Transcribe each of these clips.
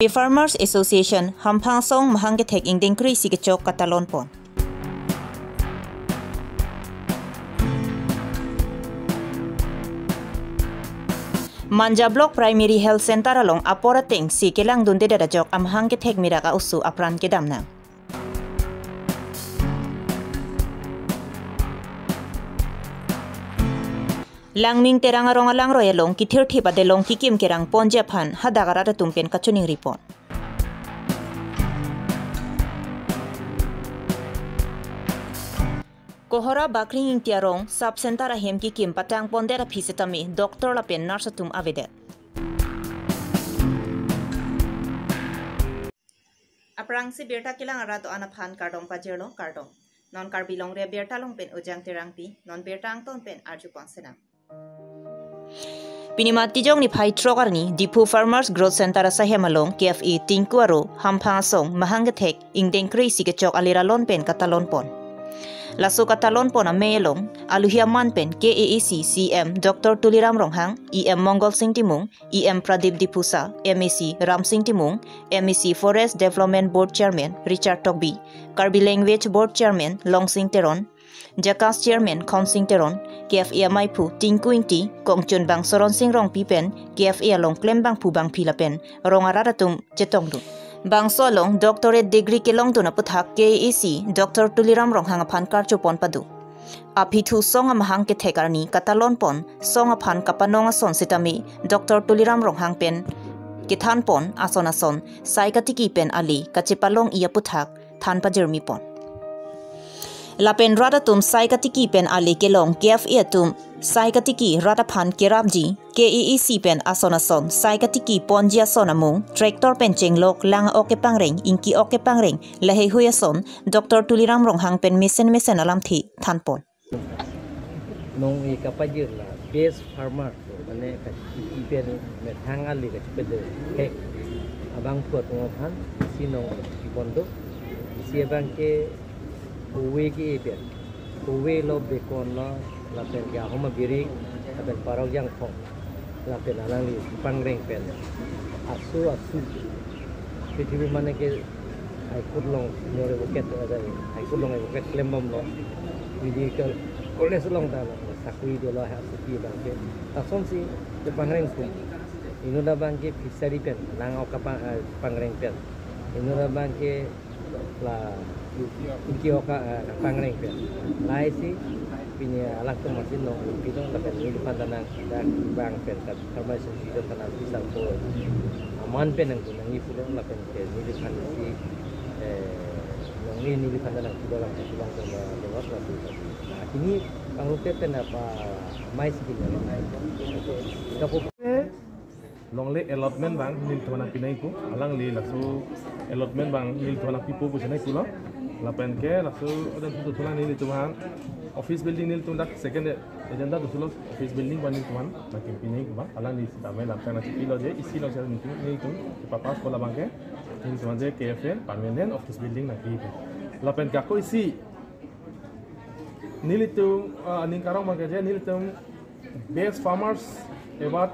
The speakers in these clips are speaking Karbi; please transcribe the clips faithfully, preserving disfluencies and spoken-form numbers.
Farmers Association Hamphang asong mahang kethek ingdeng kre-isi kechok katalon pon. Manja Block Primary Health Center along apor atengsi kelangdundedet ajok amahang kethek mirak a-oso apran kedam nang. Langning Terang arong alangroi along kithirthip adelong kikim kerang ponji aphan hadak arat atum pen kachiningri pon. Kohora Bakring Ingti arong Sub Center ahem kikim patang pondet aphi sitame doctor lapen nurse atum avedet. Aphrangsi birta kelang arat do-an aphan kardom pajirlo, kardom. Non Karbi Longri Abirta along pen Ujang Terangpi, non birta angton pen arju pon sinang. Pini Matijong niphai throk arni, Diphu Farmers Growth Center asahem along K F A Tinku aro Hamphang asong mahang kethek ingdeng kre-isi kechok alir alon pen katalon pon. Laso katalon pon amei along aluhi aman pen K A A C C E M Doctor Tuliram Ronghang, E M Mongol Sing Timung, E M Pradip Diphusa, M A C Ram Sing Timung, M A C Forest Development Board Chairman Richard Tokbi, Karbi Language Board Chairman Long Sing Teron, JACAS Chairman Khon Sing Teron, K F A amaiphu Tinku Ingti, kongchunbang Soron Sing Rongpi pen K F A along klembangphu bangphi lapen rong arat atum chetongdun. Bangso along doctorate degree kelongdun aputhak K A A C Doctor Tuliram Ronghang aphan karcho pon pado. Aphi thu song amahang kethek arni katalon pon song aphan kapanong ason sitame Doctor Tuliram Ronghang pen kethan pon ason ason sai katiki pen ale kachepalong-i aputhak than pajirmi pon. Lapen rat atum sai katiki pen ale kelong K F A atum sai katiki rat aphan kerapji K A A C pen ason ason sai katiki ponji ason amung tractor pen chenglok, lang ok kepangreng, ingki ok kepangreng, laheihui ason Doctor Tuliram Ronghang pen mesen mesen alamthe than pon. Nong-e kapajir la best farmer, mane kachiki pen methang ale kachipede hek abangphu atum aphan isi nong-e pon do. Isi abang ke kove ke-e pen, kove lo, bekon lo, lapen ke ahom abirik, lapen parok jangphong, lapen alangli pangreng pen asu asu prithibi mane ke High Court along senior advocate, eh, High Court along advocate klembomlo, medical college along ta sakri dolo, ha, suti abang ke. Lasonsi kepangreng pen. Inut abang ke fishery pen, lang ok kapang, eh, pangreng pen. Inut abang ke la ingki ok, eh, pangreng pen. Lahai si pini alangtum amatsi nong-e pidun lapen neliphan ta nang dak bang pen kat farmers association ta nang pisar po aman pen nangji nangji pulo lapen ke neliphan si, eh, nong-e neliphan ta nang pulo lang pulang pen ba lewat la tu. Nah, kini pangrungtep pen apa amei si kini alam. Kapo. Longle allotment abang nelitum aphan nangpinangji pu, alangli laso allotment abang nelitum aphan nangpipo pusi nangpulo. Lapen ke laso adan tu thulang nelitum aphan office building nelitum dak second agenda tu thulo office building abang nelitum aphan nangpinangji pu abang. Alangli sitame lamchak nangchipilo je isi lo sel nelitum, nelitum papas pola abang ke nelitum je K F A permanent office building nangpi. Lapen ke ako isi nelitum, ah, aning karong abang ke je nelitum Best Farmers Award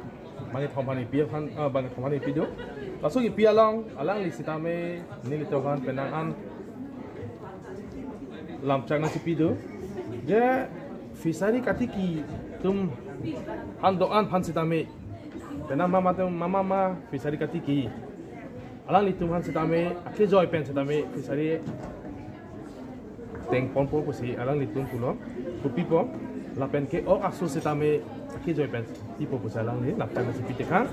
bangkethom aphan kipi aphan, ah, bangkethom aphan kipi do. Laso kipi along alangli sitame nelitum aphan penang an lamchak nangchipi do. Je fishery katiki atum an do-an aphan sitame penang mama atum mama ma fishery katiki. Alanglitum aphan sitame akejoi pen sitame fishery tengponpo pusi alanglitum pulo, kopipo, lapen ke ok aso sitame akejoi pen pipo pusi alangli lamchak nangchipi tekang.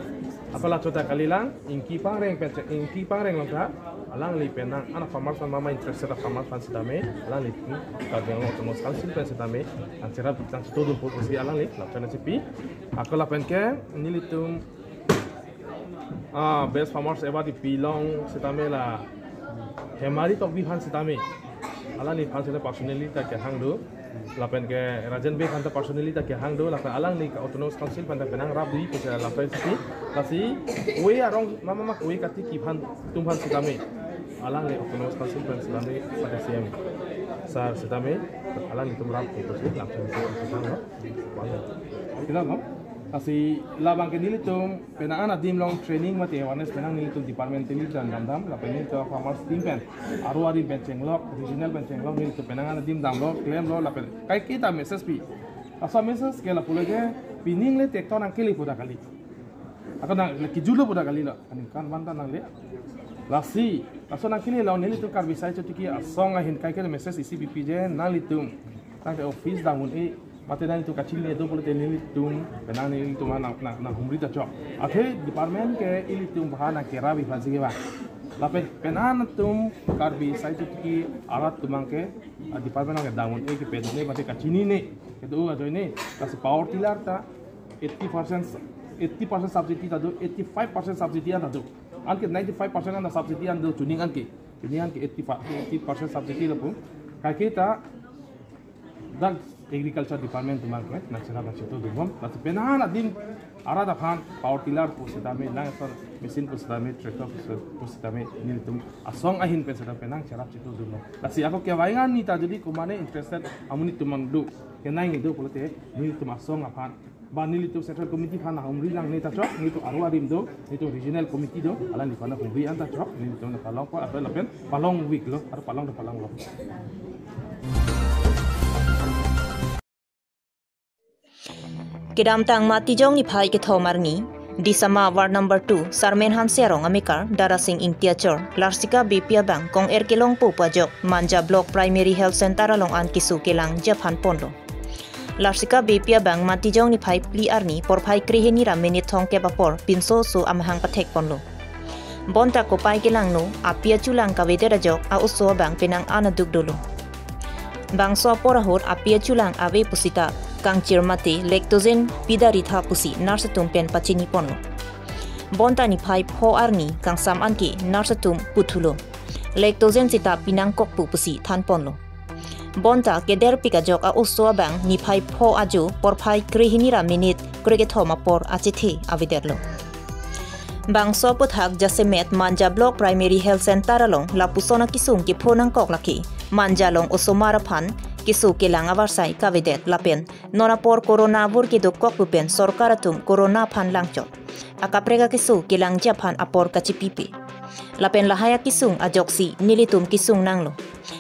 Apala chota kalilang, ingki pangreng pen, ingki pangreng along ta, alangli penang an farmers aphan mama interested farmers aphan sitame, alanglitum Karbi Anglong Autonomous Council pen sitame, nangcherap nangchetongdunpo pusi alangli lamchak nangchipi. Ako lapen ke, nelitum Ah, Best Farmers Award kipi along sitame la Hemari Tokbi aphan sitame. Alangliphan sitame personally ta kehang do. Lapen ke Rajen Bey aphan ta personally ta kehang do. Lapen alangli ke Autonomous Council aphan ta penang rap do-i pusi lamchak chipi. Lasi kove arong mama ma kove katiki aphan atum aphan sitame. Alangli Autonomous Council aphan sitame pada C M sar sitame. Alanglitum rap do pusi lamchak chipi kehang do. Kila mo? Lasi labang ke nelitum penang an adim along training mate awareness penang nelitum department team nelitum damdam, lapen nelitum farmers team pen, aro adim pen chenglok, regional pen chenglok, nelitum penang an adim damlo, klemlo, lapen kaiketa message pi. Laso message ke lapu lake, pining le tractor nangkele pu ta kali. Ako nang le kijutlo pu ta kalilo, aningkan anta nangle. Lasi, laso nangkele lo nelitum Karbi Sahitya Chotiki asong ahin kaiketa message isi pipe je nanglitum. Tangte office dam un-e, mate nanglitum kachini do pulote nelitum, penang nelitum nang, nang, nanghumri ta chok. Athe department ke ilitum baha nangkerap iphan si ke ba. Lapen penang atum Karbi Sahitya Chotiki arat atum abang ke, ah, department abang ke dam un-e, kepadun-e, mate kachinine, kedo ajoine, lasi power tiller ta eighty percent, eighty percent subsidy ta do, eighty-five percent subsidy an ta do. Anke ninety-five percent an subsidy an do, chuning anke. Chuning anke eighty-five, eighty percent subsidy lapu. Kaiketa dak agriculture department atum abang ke nangcherap nangchetongdunbom. Lasi penang adim arat aphan power tiller pusitame, nang asor machine pusitame, tractor pusi-, pusitame, nelitum asong ahin pen seta penang cherap chetongdunlo. Lasi ako kevang arni ta jodi komane interested amonit atum abang do, kenangji do pulote nelitum asong aphan ba nelitum central committee aphan humri nangne ta chok, nelitum aro adim do, nelitum regional committee do, alangliphan humri anta chok, nelitum nangpalongpo, atau lapen palong week lo, atau palong do palonglo. Kedamtang Matijong niphai kethom arni, Disama ward number two, Sarmen Hanse arong amekar, Darasing Ingti achor, Larsika Beypi abang kong-er kelongpo pu ajok, Manja Block Primary Health Center along an keso kelangji aphan ponlo. Larsika Beypi abang Matijong niphai phli arni porphai krehini ra minute thomkep apor pinso oso amahang pathek ponlo. Bonta kopai kelangno, api achulang kavedet ajok a-oso abang penang an aduk dolo. Bangso apor ahut api achulang ave pusita kangchir mate Lactogen pidaritha pusi nurse atum pen pachini ponlo. Bonta niphai pho arni kangsam anke nurse atum puthulo. Lactogen seta pinangkok pu pusi than ponlo. Bonta kederpik ajok a-oso abang niphai pho ajo porphai krehini ra minute krekethom apor achethe avedetlo. Bangso aphuthak jasemet Manja Block Primary Health Center along lapuson akesung kepho nangkok lake Manja along osomar aphan keso kelang avarsai kavedet lapen non apor corona avur kedokok pu pen sorkar atum corona aphan langchot. Akaprek akeso kelangji aphan apor kachipipe. Lapen lahai akesung ajoksi nelitum kesung nanglo.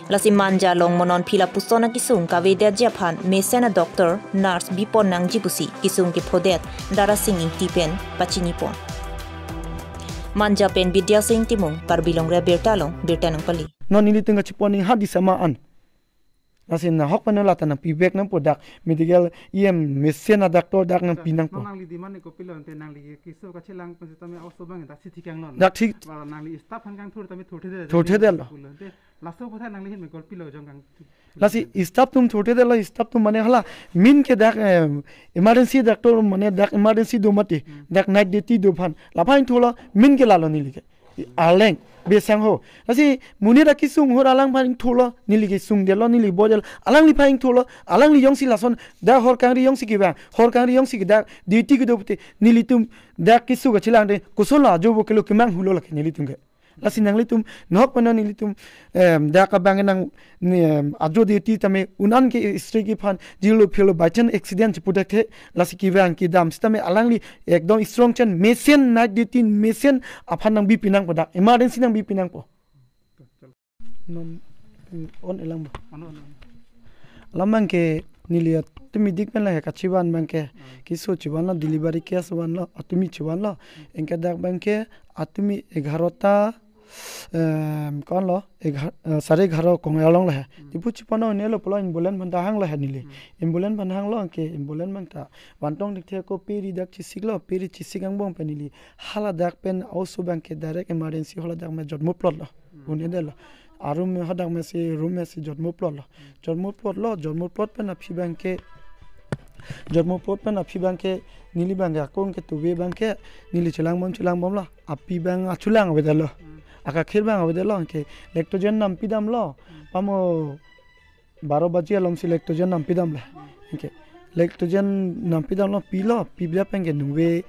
Lasi Manja along mo non phi lapuson akesung kavedetji aphan mesen a-doctor, nurse bipon nangji pusi kesung kephodet Darasing Ingti pen pachini pon. Manja pen Bidya Singh Timung, Karbi Longri Abirta along birta nangpali. Non nelitum kachepon ning ha Disama an. Lasi nahok pen lata nangpibek nangpo dak medical E M mesen a-doctor dak nangpi nangpo. Nangli demand ko pilo ante nangli keso kachelang pen setame a-oso abang dak si thikang non. Dak thik. Ba nangli staff aphan kangthur tame thurthedetlo. Thurthedetlo. Pulo ante laso aphuthak nangli hin me gol pilo jong kang. Lasi staff atum thurthedetlo, staff atum mane hala min ke dak, eh, emergency doctor mane dak emergency do mati. Hmm. Dak night duty do aphan. Laphan thurlo min ke lalo neli ke. Arleng, besang ho. Lasi monit akesung ahut alangphan ingthurlo, neli kesungdetlo, neli bodel, alangliphan ingthurlo, alangli jongsi lason, dak hor kangri jongsi kevang, hor kangri jongsi ke dak duty kedo pute, nelitum dak keso kachelangde, kosonlo ajo vo kelo kemang hulo lake nelitum ke. Lasi nanglitum, nahok pen nelitum, em, dak abang nang, ni, em, ajo duty tame, un-an ke istri kephan, jilo philo by chance accident chepudak the, lasi kevang kedam, setame alangli, ekdom strong chen mesen night duty mesen aphan nangbipi nangpo dak emergency nangbipi nangpo. Non, on elang bo. Ano, ano. Alam abang ke neli atumi dik pen lahai kachevan abang ke. Hmm. Keso chevanlo delivery case vanlo atumi chevanlo. Hmm. Anke dak abang ke atumi egarota, em, konlo, egar-, eh, sare egarota kong-er along lahai. Hmm. Tipu chepon nelo pulo ambulance aphan ta hanglo lahai neli. Hmm. Ambulance aphan hanglo anke ambulance abang ta vantong dik the ko peri dak chesiklo, peri chesik angbong pen neli haladak pen a-oso abang ke direct emergency haladak me jotmo plotlo. Hmm. Un'edetlo. Arum me hadak me si room me si jotmo plotlo. Hmm. Jotmo plotlo, jotmo plot pen aphi abang ke, jotmo plot pen aphi abang ke neli abang ke akung ke tuve abang ke neli chelangbom chelangbomlo. Api abang achulang avedetlo. Hmm. Akakhir abang avedetlo anke Lactogen nampi damlo. Hmm. Pamo baro baji alom si Lactogen nampi damlo. Anke Lactogen nampi damlo pilo, pibi pen ke nungve,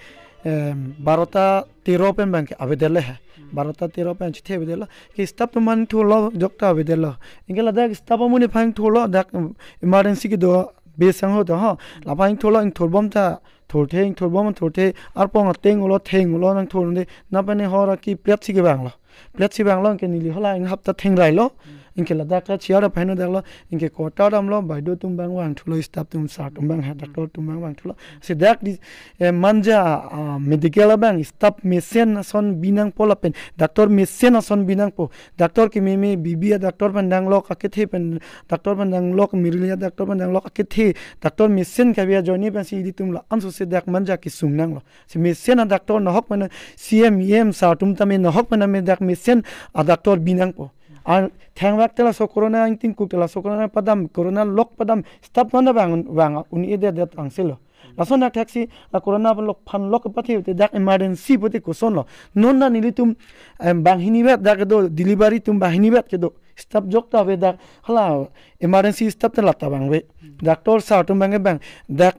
em, barota tero pen abang ke avedetlo he. Hmm. Barota tero pen chethe avedetlo. Ke staff atum aphan ingthurlo jok ta avedetlo. Anke ladak staff amonit aphan ingthurlo dak, em, emergency kedo besang ho ta ho. Laphan ingthurlo ingthurbom ta thurthe, ingthurbom thurthe, arpong ateng ulo, theng ulo nangthur de, na pene hor aki plate si kevanglo. Plate si vanglo, anke neli hala ing hapta thengrailo. Anke ladak ta chair aphan daklo, anke quarter damlo, baido atum abang vangthulo, staff atum, sir atum abang, head doctor atum abang vangthulo. Si dak di, eh, Manja, ah, medical abang, staff mesen ason binangpo lapen, doctor mesen ason binangpo. Doctor kememe, B B a doctor pen danglok, akethe pen, doctor pen danglok, Mirili a doctor pen danglok, akethe, doctor mesen kave ajoine pensi ilitum la-an sose dak Manja kesung nanglo. Si mesen a doctor nahok pen C M, E M sir atum tame nahok pen me dak mesen a doctor binangpo. An thangvak te laso corona nineteen kuk te laso corona padam, corona lok padam, staff non vang, vang un-edet det angselo. Lason athak si la corona lok phan lok pathe te dak emergency pote kosonlo. Non na nelitum, em, banghini vet dak kedo, delivery atum banghini vet kedo. Staff jok ta ave dak, hala emergency staff ta lata vangve. Doctor sir atum abang ke vang, dak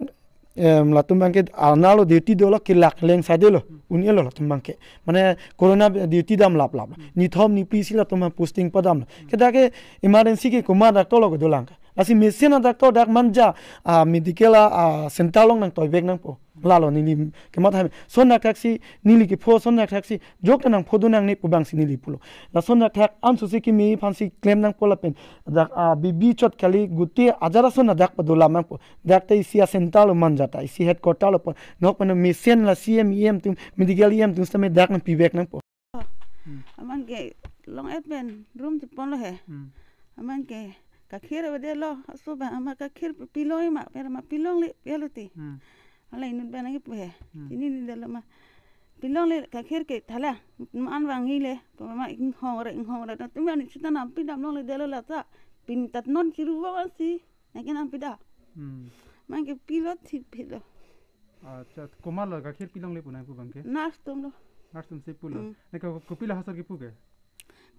em, latum abang ke arnalo duty dolo, kelak leng sa dolo, un-elo latum abang ke. Mane corona duty dam lap lap. Nithom niphli si latum abang posting padamlo. Ke dak ke emergency ke komat doctor lo kedolang ke. Lasi mesen a doctor dak Manja, ah, medical a, ah, center along nangtoivek nangpo. Lalo neli kemat hai. Lason athak si neli kepho, lason athak si jok ta nangpho do nangne pu abang si neli pulo. Lason athak an sose keme aphan si klem nangpo lapen dak, ah, B B chot kali, gute ajat ason adak padolam nangpo. Dak ta isi a center lo Manja ta, isi headquarter lo pon. Nahok pen mesen la C M, E M atum, medical E M atum sitame dak nangpivek nangpo. Hmm. Aman ke long-et pen room cheponlo he. Hmm. Aman ke kakhir avedetlo, aso abang amat kakhir pilong ma, pen ma pilongle, pialo ti. Hmm. Hala inut abang nangkipu he. Hmm. Chini ni detlo ma. Pilongle kakhir ke thala, man vangile, ko ma inghong re, inghong re, na tumi ani sita nampi damlongle detlo la ta. Pini tat non chiru ba si. Nangke nampi da. Hmm. Aman ke pilo thip pilo. Acha, komatlo kakhir pilongle pu nangpu abang ke? Nurse atum lo. Nurse atum si pulo. Hmm. Ne ko, kopilo ahasor kipu ke?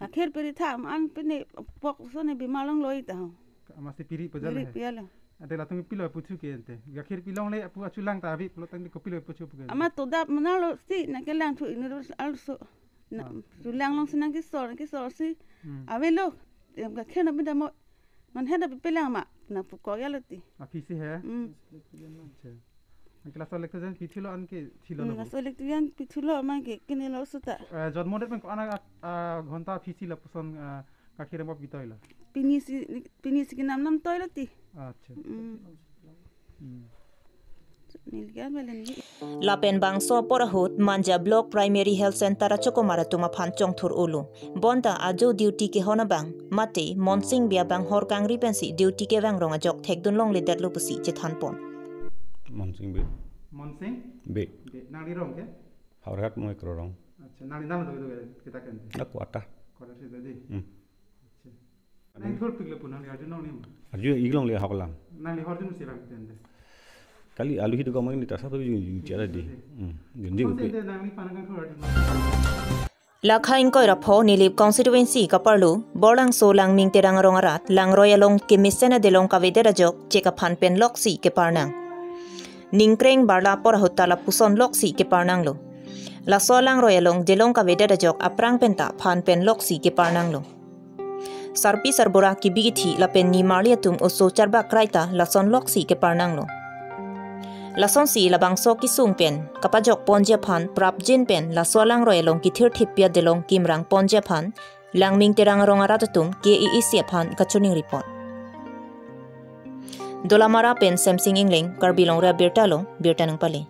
Kakhir piri tha, aman pine pok sone bimar longlo ta. Ka-, masi piri pejal piri he. Pialo. Ante latum pilo puthu ke ante. Kakhir pilongle apu achulang ta abi pulo tangte kopilo puthu pu ke? Amat to dap mana lo si, nangke langthu inut also. Na, ah, chulang along si nangkesor, nangkesor si. Hmm. Avelo, em kakhir na bida mo. Non heda pipelang ma, nangpu kok ya lo ti. Aphi si he? Hmm. Acha. Nangke laso electrogen pithulo anke thilo. Hmm, lo. Laso electrogen pithulo aman ke kinilo suta. Eh, jonmo det pen ko-an a, a, ghonta aphi si lapuson, eh, kakhir mo pitoilo? Pini si, pini si kenam nam toilo ti. Acha. Hmm. Hmm. Neli ke an balen ni. Lapen bangso apor ahut Manja Block Primary Health Center achokomar atum aphan chongthur-olo. Bonta ajo duty kehon abang, mate Monsing Bey abang hor kangri pensi duty kevang rong ajok thekdun longledetlo pusi chethanpon. Monsing Bey. Monsing? Bey. Bey. Nangli rong ke? Howraghat Moi Krorong. Acha, nangli nang do do kita kan. Aku ata. Kota sih tadi. Hmm. Acha. Nangli hor piklo pu nangli arjulongle ma? Arju iglongle ahok lang. Nangli hor dun si rang tende. Kali alu hidu kamang ni tasa tu ju ju cara di. Hmm. Jun di. Konsep upi. Tende nangli panang kan hor dun. Lakha ingkoi ra pho Nilip constituency kaparlo, Borlangso Langming Terang arong arat, langroi along kemesen adelong kavedet ajok, chek aphan pen loksi keparnang. Ningkreng barla apor ahut ta lapuson loksi keparnanglo. Laso langroi along delong kavedet ajok aphrang penta phan pen loksi keparnanglo. Sarpi sarbura kebi kethe lapen nimarli atum oso charbak krai ta lason loksi keparnanglo. Lasonsi labangso kesung pen kapajok ponji aphan prapjin pen laso alangroi along kethir theppi adelong kimrang ponji aphan Langming Terang arong arat atum K A A C aphan kachiningri pon. Dolamara pen Semsing Engleng, Karbi Longri Abirta along birta nangpale.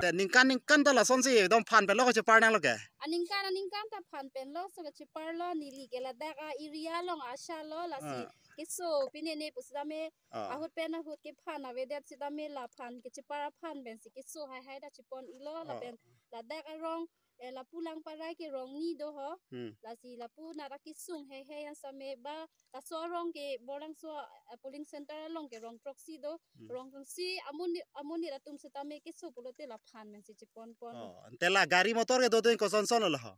Te ningkan ningkan ta lasonsi ekdom phan pen lo kacheparnanglo ke? Aningkan aningkan ta phan pen lo, so kacheparlo, neli ke ladak a-area along ASHA lo, lasi, ah, keso pinene pusitame, ah, ahut pen ahut kephan avedet sitame laphan kechepar aphan pensi keso haihai ta chepon-ilo, ah, lapen ladak arong, eh, lapu Langparai ke rong ni do ho. Hmm. Lasi lapu nara kesung heihei an sitame ba laso arong ke Borlangso, eh, polling center along ke rong throksi do. Hmm. Rong throksi amonit, amonit atum sitame keso pulote laphan pensi chepon pon. Oh, ante la gari motor ke do do kosonson lo ho?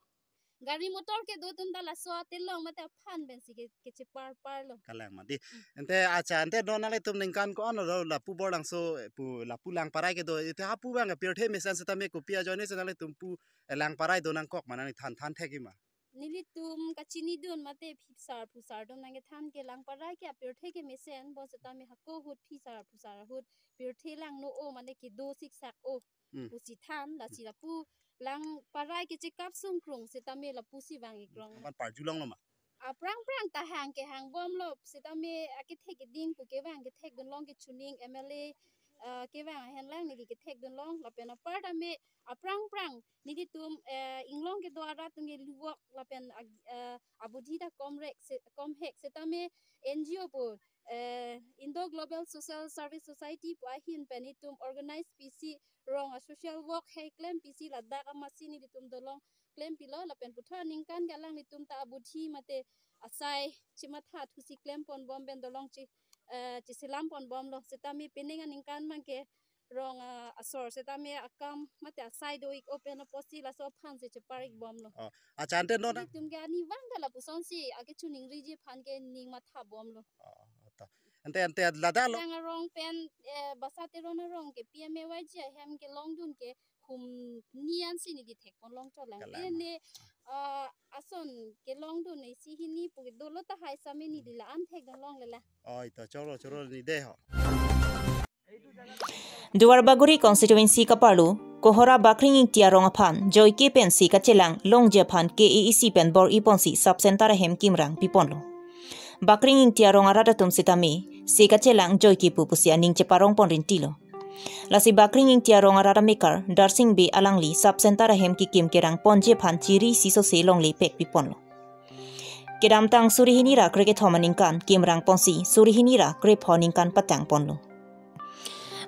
Gari motor ke do atum ta laso atelong mate aphan pensi ke, kechepar parlo. Kalang mati. Hmm. Ante acha, ante non nanglitum ningkan ko-an lo lapu Borlangso, eh, pu, lapu Langparai kedo, ante hapu abang pirthe mesen sitame kopi ajoine si nanglitum pu, eh, Langparai do nangkok ma nangli than than thek-i ma? nelitum kachinidun mate phisar phusar atum nangkethan ke lang parai ke apirthe kemesen, bonsitame hako ahut phisar phusar ahut pirthe langno-o mane kedo siksak-o. Hmm. Pusi than, lasi lapu lang parai ke chekap sungkrung sitame lapusi vang-ikrong. Aban parjulonglo ma? Aphrang phrang ta hang ke hangbomlo, sitame akethek keding pu kevang kethekdunlong, kechuning M L A, ah, kevang ahenlang neli kethekdunlong, lapen apartame aphrang phrang nelitum, eh, inglong kedo arat atum ke luwok lapen ag-, eh, abudhi ta komrek se-, komhek sitame N G O pu, eh, Indo Global Social Service Society pu ahin pen itum organize pisi rong a-social work hei klem pisi ladak amatsi nelitum dolong klempilo lapen puthot aningkan ke alanglitum ta abudhi mate asai chematha thusi klemponbom pen dolong che, eh, cheselamponbomlo, sitame pining aningkan abangke rong, ah, asor sitame akam mate asai do-ik-o pen apotsi laso aphansi chepar-ikbomlo. Oh, achante non. Itum ke arnivang ta lapusonsi akechuningriji aphan ke ning mathabomlo. Oh, ta. Ante, ante ladak lo. Nang arong pen, eh, Basa Teron arong ke P M A Y G ahem kelongdun ke hum ni ansi neli thekponlong cholang. Kalang. Ene, ah, ason kelongdun isi hini pu dolo tahai same neli la-an thekdunlongle la. Oi, to choro, choro neli dei ho. Duar Bagori constituency kaparlo Kohora Bakring Ingti arong aphan joike pensi kachelang longji aphan K A A C pen bor-iponsi sub center ahem kimrang piponlo. Bakring Ingti arong arat atum sitame se kachelang joike pu pusi aning cheparongpon rintilo. Lasi Bakring Ingti arong arat amekar Darsing Bey alangli sub center ahem kekim kerangponji aphan chiri isi sose longle pek piponlo. Kedamtang suri hini ra krekethom aningkan kimrangponsi suri hini ra krepho aningkan patangponlo.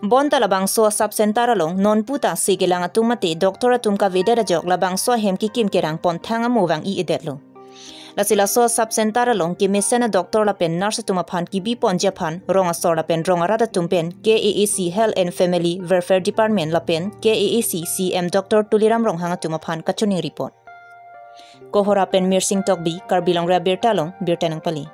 Bonta labangso sub center along nonpu ta se kelang atum mate doctor atum kavedet ajok labangso ahem kekim kerangpon thang amo vang-i-edetlo. Lasi laso sub center along kemesen a-doctor lapen nurse atum aphan kebiponji aphan rong asor lapen rong arat atum pen K A A C Health and Family Welfare Department lapen K A A C C M Doctor Tuliram Ronghang atum aphan kachuning report. Kohora pen Mirsing Tokbi, Karbi Longri Abirta along birta nangpali.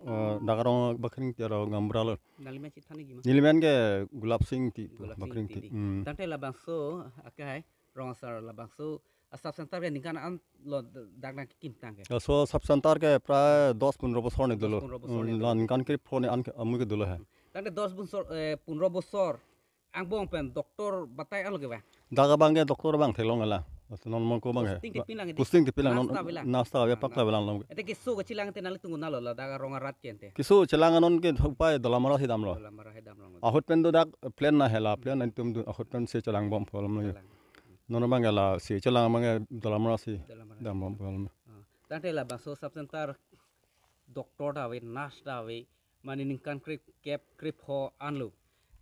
Eh, dak arong Bakring Ingti arong Gaonbura lo. Nangli men chethan nangji ma? Neli men ke Gulab Sing Ingti, Gulab Sing Bakring Ingti Ingti. Di. Hmm. Tangte labangso, akai, rong asar labangso, a-sub center ke ningkan an lo dak nangkekimtang ke? Laso sub center ke prai dos punro bosor ni dolo. Dos punro bosor ni. Hmm, dolo. La ningkan krepho ni an ke amui ke dolo he. Tangte dos bosor, eh, punro bosor angbong pen doctor batai anlo ke bang? Dak abang ke doctor bang theklong la. Laso non mongko abang he. Posting tipin lang di? Posting tipin lang non. Nurse ta avelang? Nurse ta ave, ah, pakla nurse avelang long. Ete keso kachelang te nanglitum konatlo ladak arong arat ke ante? Keso chelang anon ke upai Dolamara si damlo. Dolamara si damlo. Ahut pen do dak plain na hela, plain na itum do ahut pen se chelangbompo alam lo. Chelang. Non abang ke la se chelang abang ke Dolamara si. Dolamara. Dambompo alam. Ah, tangte labangso sub center doctor ta ave, nurse ta ave, mane ningkan krep, kep, krepho anlo.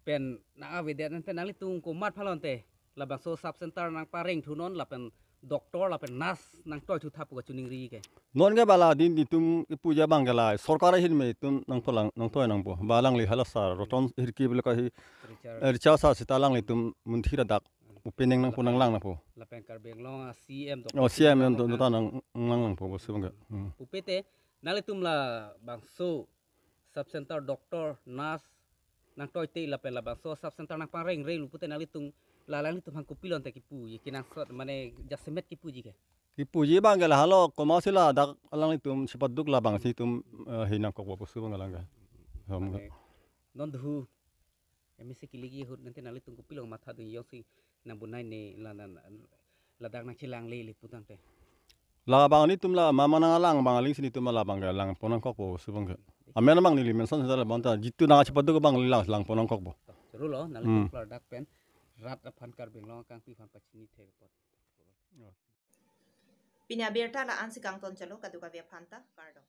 Pen nang avedet ante nanglitum komat aphanlo ante labangso sub center nangparengthunon lapen doctor lapen nurse nangtoithu tha pu kachiningri ke? Non ke bala din itum ipuji abang ke la sorkar ahin me itum nangpalang, nangtoi nangpo. Ba alangli hala sir Roton Hirki beli kahi, Richard. Eh, Richard sir sita alanglitum munthir adak opening nangpo, nanglang nangpo. Lapen Karbi Anglong a-C M, oh, Doctor C M Tuliram Ronghang. Doctor nang, nanglang nangpo pusi abang ke. Hmm. Pupe te, nanglitum labangso sub center doctor, nurse nangtoite lapen labangso sub center nangparengre lo pute nanglitum la alanglitum aphan kopilo ante kipuji, kenangsot mane jasemet kipuji ke? Kipuji abang ke la halo komatsi ladak alanglitum chepaduk labangsi itum, eh, hi nangkokpo pusi abang alang ke. Hom ke. Mane non dhu M A C kelegi ahut nangte nanglitum kopilo mathadun, jongsi nangbonai ne la, la, ladak nangchelangle le pu tangte? Labang nelitum la mama nanglang abang aling si nelitum labang ke langpon nangkokpo pusi abang ke. Amen abang neli mention seta labang ta jitu nangchepaduk abang lang, langpon nangkokpo. Rulo, nanglitum, hmm, klardak pen rat aphan Karbi Anglong akangpi aphan pachini thek apot. Pini abirta la-ansi kangtonchotlo, kadokave aphanta kardom.